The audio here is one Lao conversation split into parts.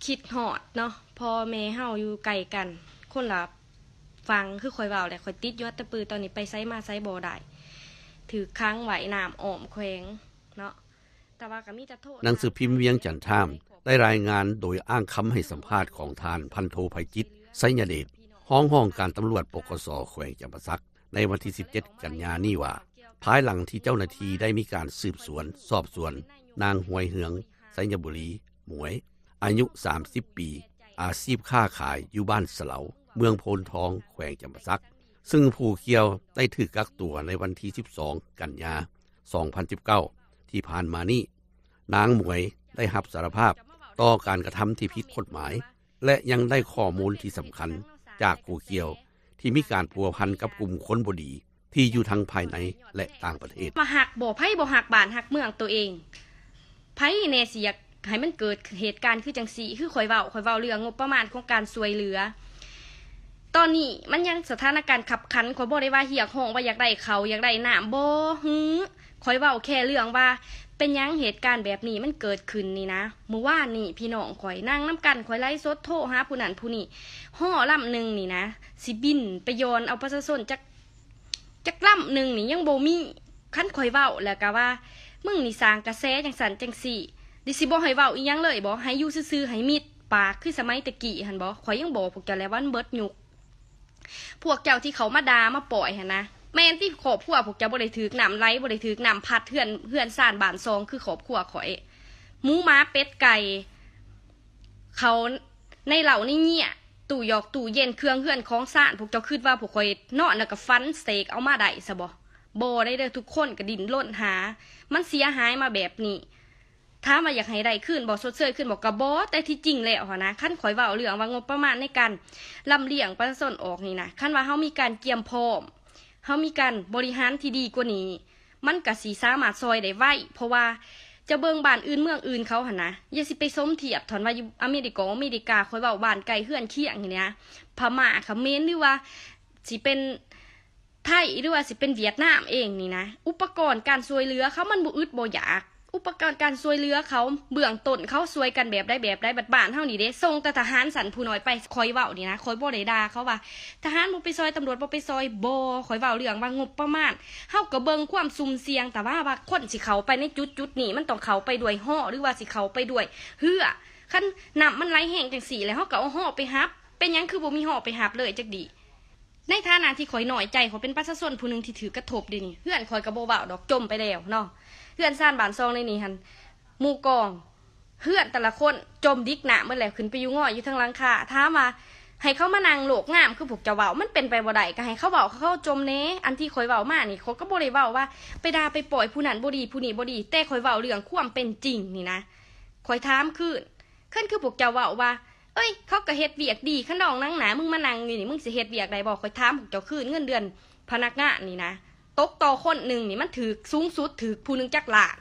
ຄິດຮອດເນາະ ພໍ່ແມ່ເຮົາຢູ່ໄກກັນ ຄົນລະຝັ່ງ ຄືຂ້ອຍເວົ້າແຫຼະ ຂ້ອຍຕິດຢູ່ອັດຕະປື ຕອນນີ້ໄປໃສມາໃສບໍ່ໄດ້ ຖືກຂັງໄວ້ນ້ຳອ້ອມແຂວງເນາະ ແຕ່ວ່າກໍມີແຕ່ໂທດ ໜັງສືພິມວຽງຈັນທາມ ໄດ້ລາຍງານໂດຍອ້າງຄຳໃຫ້ສຳພາດຂອງທ່ານ ພັນໂທ ໄພຈິດ ໄຊຍະເດດ ຮອງຫ້ອງການຕຳຫຼວດ ປກສ ແຂວງຈຳປາສັກ ໃນວັນທີສິບເຈັດ ກັນຍານີ້ວ່າ ພາຍຫຼັງທີ່ເຈົ້າໜ້າທີ່ໄດ້ມີການສືບສວນ ສອບສວນ ນາງ ຫວຍເຮືອງ ໄຊຍະບູລີ ໝວຍ ອາຍຸສາມສິບປີ ອາຊີບຄ້າຂາຍຢູ່ບ້ານສະເຫຼົາ ເມືອງໂພນທອງ ແຂວງຈຳປາສັກ ຊຶ່ງຜູ້ກ່ຽວໄດ້ຖືກກັກຕົວໃນວັນທີສິບສອງ ກັນຍາ ສອງພັນສິບເກົ້າ ທີ່ຜ່ານມານີ້ ນາງໝວຍໄດ້ຮັບສາລະພາບຕໍ່ການກະທຳທີ່ຜິດກົດໝາຍ ແລະ ຍັງໄດ້ຂໍ້ມູນທີ່ສຳຄັນຈາກຜູ້ກ່ຽວ ທີ່ມີການພົວພັນກັບກຸ່ມຄົນບໍ່ດີ ທີ່ຢູ່ທັງພາຍໃນ ແລະ ຕ່າງປະເທດ. ວ່າຮັກບໍ່? ໃຜບໍ່ຮັກບ້ານຮັກເມືອງໂຕເອງ? ໃຜແດ່ຊິຢາກໃຫ້ມັນເກີດເຫດການຄືຈັ່ງຊີ້? ຄືຂ້ອຍເວົ້າ ຂ້ອຍເວົ້າເລື່ອງງົບປະມານຂອງການຊ່ວຍເຫຼືອ ຕອນນີ້ມັນຍັງສະຖານະການຄັບຂັນ ຂ້ອຍບໍ່ໄດ້ວ່າຮຽກຮ້ອງວ່າຢາກໄດ້ເຂົ້າ ຢາກໄດ້ນ້ຳ ບໍ່ ຫື ຂ້ອຍເວົ້າແຄ່ເລື່ອງວ່າ ເປັນຫຍັງເຫດການແບບນີ້ມັນເກີດຂຶ້ນນີ້ນະ. ມື້ວານນີ້ພີ່ນ້ອງຂ້ອຍນັ່ງນຳກັນ ຂ້ອຍໄລຟ໌ສົດໂທຫາຜູ້ນັ້ນຜູ້ນີ້ ຫໍລຳໜຶ່ງນີ້ນະ ຊິບິນໄປຢອນເອົາປະຊາຊົນຈັກ ຈັກລຳໜຶ່ງນີ້ຍັງບໍ່ມີ. ຄັນຂ້ອຍເວົ້າແລ້ວກະວ່າ ມຶງນີ້ສ້າງກະແສຈັ່ງຊັ້ນຈັ່ງຊີ້ ດິຊິບໍ່ໃຫ້ເວົ້າອີ່ຫຍັງເລີຍບໍ? ໃຫ້ຢູ່ຊື່ໆ ໃຫ້ມິດປາກຄືສະໄໝແຕ່ກີ້ຫັ້ນບໍ? ຂ້ອຍຍັງບອກພວກເຈົ້າແລ້ວວ່າມັນເບິດຍຸກ. ພວກເຈົ້າທີ່ເຂົ້າມາດ່າມາປ້ອຍຫັ້ນນະ ແມ່ນຕິ ຄອບຄົວພວກເຈົ້າບໍ່ໄດ້ຖືກນ້ຳໄຫຼ ບໍ່ໄດ້ຖືກນ້ຳພັດ ເຮືອນ ເຮືອນຊານບ້ານຊ່ອງຄືຄອບຄົວຂ້ອຍ? ໝູໝາເປັດໄກ່ ເຂົ້າໃນເລົ້າໃນເຫຍື້ອ ຕູ້ຢອກຕູ້ເຢັນ ເຄື່ອງເຮືອນຂອງຊານ ພວກເຈົ້າຄິດວ່າພວກຂ້ອຍນອນແລ້ວກໍຝັນເສກເອົາມາໄດ້ຊະບໍ? ບໍ່ໄດ້ເດີ ທຸກຄົນກໍດີ້ນລົນຫາ ມັນເສຍຫາຍມາແບບນີ້. ຖາມວ່າຢາກໃຫ້ໄດ້ຄືນບໍ່ ຊົດເຊີຍຄືນບໍ່ ກໍບໍ່ ແຕ່ທີ່ຈິງແລ້ວຫັ້ນນະ ຄັນຂ້ອຍເວົ້າເລື່ອງວ່າງົບປະມານໃນການລຳລຽງປະຊາຊົນອອກນີ້ນະ ຄັນວ່າເຮົາມີການກຽມພ້ອມ ເຮົາມີການບໍລິຫານທີ່ດີກວ່ານີ້ ມັນກະຊິສາມາດຊ່ອຍໄດ້ໄວ ເພາະວ່າຈະເບິ່ງບ້ານອື່ນເມືອງອື່ນເຂົາຫັ້ນນະ ຢ່າຊິໄປສົມທຽບເຖິງວ່າຢູ່ອາເມລິກາ ອາເມລິກາ ຂ້ອຍເວົ້າບ້ານໃກ້ເຮືອນຄຽງນີ້ນະ ພະມ້າ ຂະເໝນ ຫຼືວ່າຊິເປັນ ໄທ ຫຼືວ່າຊິເປັນຫວຽດນາມເອງນີ້ນະ ອຸປະກອນການຊ່ວຍເຫຼືອເຂົາມັນບໍ່ອຶດບໍ່ຢາກ ອຸປະກອນການຊ່ວຍເຫຼືອເຂົາເບື້ອງຕົ້ນເຂົາຊ່ວຍກັນແບບໃດແບບໃດ ບັດບ້ານເຮົານີ້ເດ້ ສົ່ງແຕ່ທະຫານຊັ້ນຜູ້ນ້ອຍໄປ. ຂ້ອຍເວົ້ານີ້ນະ ຂ້ອຍບໍ່ໄດ້ດ່າເຂົາວ່າທະຫານບໍ່ໄປຊ່ອຍ ຕຳຫຼວດບໍ່ໄປຊ່ອຍ ບໍ່ ຂ້ອຍເວົ້າເລື່ອງວ່າງົບປະມານ ເຮົາກໍເບິ່ງຄວາມສຸ່ມສ່ຽງ ແຕ່ວ່າ ວ່າຄົນຊິເຂົ້າໄປໃນຈຸດໆນີ້ ມັນຕ້ອງເຂົ້າໄປດ້ວຍຫໍ ຫຼືວ່າຊິເຂົ້າໄປດ້ວຍເຮືອ ຄັນນ້ຳມັນໄຫຼແຮງຈັ່ງຊີ້ແລ້ວ ເຮົາກໍເອົາຫໍໄປຮັບ ເປັນຫຍັງຄືບໍ່ມີຫໍໄປຮັບເລີຍຈັກດີ້? ໃນຖານະທີ່ຂ້ອຍນ້ອຍໃຈ ຂ້ອຍເປັນປະຊາຊົນຜູ້ໜຶ່ງທີ່ຖືກກະທົບເດນີ້ ເຮືອນຂ້ອຍກໍບໍ່ເວົ້າດອກ ຈົມໄປແລ້ວເນາະ ເຮືອນຊານບ້ານຊ່ອງໃນນີ້ຫັ້ນ ໝູ່ກອງເຮືອນແຕ່ລະຄົນຈົມດິກນ້ຳໝົດແລ້ວ ຂຶ້ນໄປຢູ່ງອຍຢູ່ເທິງຫຼັງຄາ. ຖາມວ່າໃຫ້ເຂົາມານັ່ງໂລກງາມຄືພວກເຈົ້າເວົ້າ ມັນເປັນໄປບໍ່ໄດ້ ກໍໃຫ້ເຂົາເວົ້າເຂົາຈົມແດ່. ອັນທີ່ຂ້ອຍເວົ້າມານີ້ ຂ້ອຍກໍບໍ່ໄດ້ເວົ້າວ່າໄປດ່າໄປປ້ອຍຜູ້ນັ້ນບໍ່ດີ ຜູ້ນີ້ບໍ່ດີ ແຕ່ຂ້ອຍເວົ້າເລື່ອງຄວາມເປັນຈິງນີ້ນະ. ຂ້ອຍຖາມຄືນ ຄັນຄືພວກເຈົ້າເວົ້າວ່າ ເອີຍ ເຂົາກໍເຮັດວຽກດີ ຄັນນ້ອງນາງໜ້າ ມຶງມານັ່ງຢູ່ນີ້ ມຶງຊິເຮັດວຽກໄດ້ບໍ່? ຂ້ອຍຖາມພວກເຈົ້າຄືນ ເງິນເດືອນພະນັກງານນີ້ນະ ຕົກຕໍ່ຄົນໜຶ່ງນີ້ ມັນຖືກສູງສຸດ ຖືກຜູ້ໜຶ່ງຈັກລ້ານ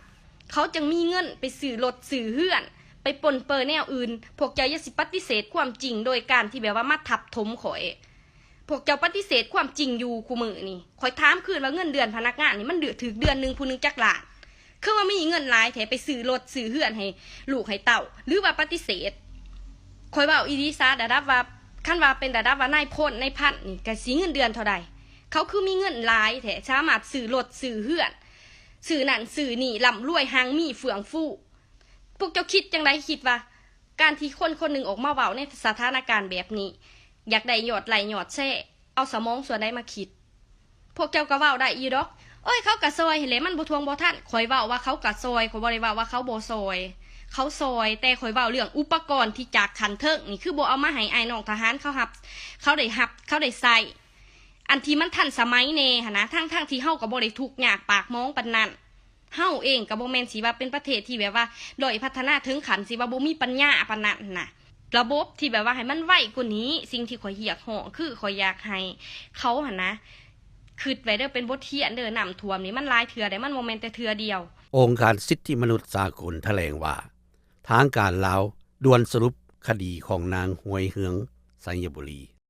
ເຂົາຈຶ່ງມີເງິນໄປຊື້ລົດຊື້ເຮືອນ ໄປປົນເປີແນວອື່ນ. ພວກເຈົ້າຢ່າຊິປະຕິເສດຄວາມຈິງໂດຍການທີ່ແບບວ່າມາທັບຖົມຂ້ອຍ. ພວກເຈົ້າປະຕິເສດຄວາມຈິງຢູ່ຄູ່ມື້ນີ້. ຂ້ອຍຖາມຄືນວ່າເງິນເດືອນພະນັກງານນີ້ ມັນເດືອນ ຖືກເດືອນໜຶ່ງຜູ້ໜຶ່ງຈັກລ້ານ? ຄືວ່າມີເງິນຫຼາຍແທ້ ໄປຊື້ລົດຊື້ເຮືອນໃຫ້ລູກໃຫ້ເຕົ້າ ຫຼືວ່າປະຕິເສດ? ຂ້ອຍເວົ້າອີ່ຫຼີຊະ ລະດັບວ່າ ຄັນວ່າເປັນລະດັບວ່ານາຍພົນນາຍພັນນີ້ ກະຊິເງິນເດືອນເທົ່າໃດ? ເຂົາຄືມີເງິນຫຼາຍແທ້ ສາມາດຊື້ລົດຊື້ເຮືອນ ຊື້ນັ້ນຊື້ນີ້ ລ່ຳລວຍຮັ່ງມີເຟື່ອງຟູ. ພວກເຈົ້າຄິດຈັ່ງໃດ? ຄິດວ່າການທີ່ຄົນຄົນໜຶ່ງອອກມາເວົ້າໃນສະຖານະການແບບນີ້ ຢາກໄດ້ຍອດໄລ້ຍອດແຊ ເອົາສະໝອງສ່ວນໃດມາຄິດ? ພວກເຈົ້າກໍເວົ້າໄດ້ຢູ່ດອກ ໂອ້ຍ ເຂົາກໍຊ່ອຍຫັ້ນແຫຼະ ມັນບໍ່ທວງບໍ່ທັນ. ຂ້ອຍເວົ້າວ່າເຂົາກໍຊ່ອຍ ຂ້ອຍບໍ່ໄດ້ເວົ້າວ່າເຂົາບໍ່ຊ່ອຍ ເຂົາຊ່ອຍ ແຕ່ຂ້ອຍເວົ້າເລື່ອງອຸປະກອນທີ່ຈາກຂັ້ນເທິງນີ້ ຄືບໍ່ເອົາມາໃຫ້ອ້າຍນ້ອງທະຫານເຂົາຮັບ ເຂົາໄດ້ຮັບ ເຂົາໄດ້ໃຊ້ ອັນທີ່ມັນທັນສະໄໝແດ່ຫັ້ນນະ ທັງໆທີ່ເຮົາກໍບໍ່ໄດ້ທຸກຍາກປາກໝອງປານນັ້ນ. ເຮົາເອງກໍບໍ່ແມ່ນຊິວ່າເປັນປະເທດທີ່ແບບວ່າດ້ອຍພັດທະນາເຖິງຂັ້ນຊິວ່າບໍ່ມີປັນຍາປານນັ້ນນະ. ລະບົບທີ່ແບບວ່າໃຫ້ມັນໄວກວ່ານີ້ ສິ່ງທີ່ຂ້ອຍຮຽກຮ້ອງຄືຂ້ອຍຢາກໃຫ້ເຂົາຫັ້ນນະ ຄິດໄວ້ເດີ ເປັນບົດຮຽນເດີ ນ້ຳຖ້ວມນີ້ມັນຫຼາຍເທື່ອໃດ໋ ມັນບໍ່ແມ່ນແຕ່ເທື່ອດຽວ. ອົງການສິດທິມະນຸດສາກົນຖະແຫຼງວ່າ ທາງການລາວດ່ວນສະຫຼຸບຄະດີຂອງນາງ ຫວຍເຮືອງ ໄຊຍະບູລີ.